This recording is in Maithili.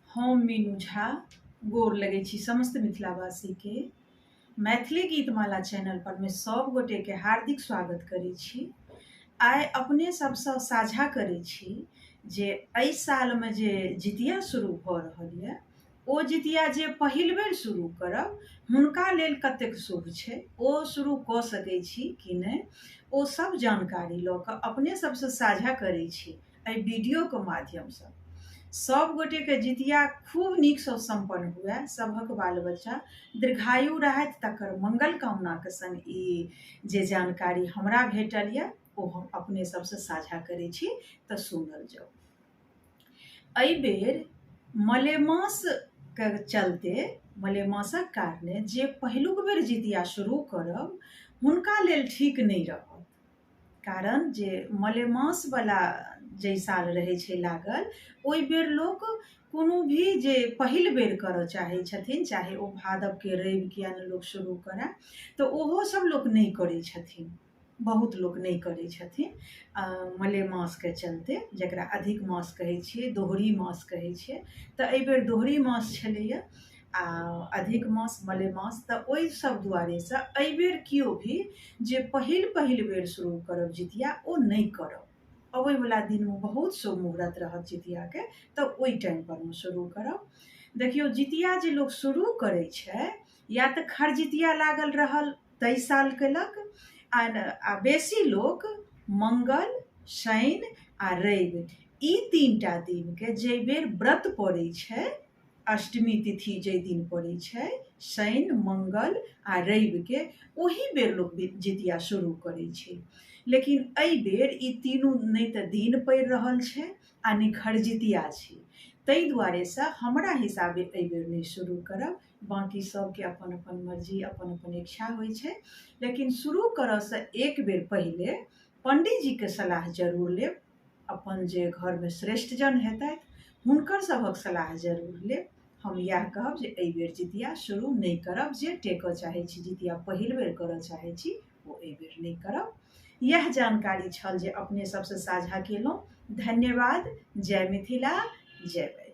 हम मीनू झा गोर लगै छी समस्त मिथिलावासीके। मैथिली गीतमाला चैनल पर मे सब गोटेके हार्दिक स्वागत करै छी। आइ अपने सबसँ साझा करै छी जे एहि सालमे जे जितिया शुरू भऽ रहल यऽ, ओ जितिया जे पहिल बेर शुरू करब हुनका लेल कतेक शुभ छै, ओ शुरू कऽ सकै छी कि नहि, ओ सब जानकारी लऽ कऽ अपने सबसँ साझा करै छी एहि वीडियोके माध्यमसँ। सब गोटेके जितिया खूब नीकसँ सम्पन्न हुए, सभक बाल बच्चा दीर्घायु रहथि, तकर मंगल कामनाके संग ई जे जानकारी हमरा भेटल यऽ ओ हम अपने सबसँ साझा करै छी, तऽ सुनल जाउ। एहि बेर मलेमासके चलते, मलेमासक कारणे जे पहिलुक बेर जितिया शुरू करब हुनका लेल ठीक नहि रहत। कारण जे मलेमासवला जाहि साल रहै छै लागल, ओहि बेर लोक कोनो भी जे पहिल बेर करऽ चाहै छथिन, चाहे ओ भादवके रवि किया ने लोक शुरू करए, तऽ ओहो सब लोक नहि करै छथिन, बहुत लोक नहि करै छथिन मलेमासके चलते, जकरा अधिक मास कहै छियै, दोहरी मास कहै छियै। तऽ एहिबेर दोहरी मास छलैए आ अधिक मास मलेमास, तऽ ओहि सब दुआरेसँ एहिबेर केओ भी जे पहिल पहिल बेर शुरू करब जितिया ओ नहि करब। अबैवला दिनमे बहुत शुभ मुहूर्त रहत जितियाके, तऽ ओहि टाइमपर मे शुरू करब। देखियौ, जितिया जे लोक शुरू करै छै, या तऽ खरजितिया लागल रहल ताहि साल केलक, आ बेसी लोक मंगल, शनि आ रवि ई तीनटा दिनके जाहि बेर व्रत पड़ै छै, अष्टमी तिथि जाहि दिन पड़ै छै, शनि, मंगल आ रविके, ओही बेर लोक जितिया शुरू करै छै। लेकिन एहि बेर ई तीनू नहि तऽ दिन पड़ि रहल छै आ नहि खरजितिया छै, ताहि दुआरेसँ हमरा हिसाबे एहि बेर नहि शुरू करब। बाँकी सबके अपन अपन मर्जी, अपन अपन इच्छा होइ छै, लेकिन शुरू करऽसँ एक बेर पहिले पण्डीजीके सलाह जरूर लेब। अपन जे घरमे श्रेष्ठजन हेतथि हुनकर सभक सलाह जरूर लेब। हम इएह कहब जे एहि बेर जितिया शुरू नहि करब। जे टेकऽ चाहै छी, जितिया पहिल बेर करऽ चाहै छी, ओ एहि बेर नहि करब। इएह जानकारी छल जे अपने सबसँ साझा केलहुँ। धन्यवाद। जय मिथिला, जय मैथिली।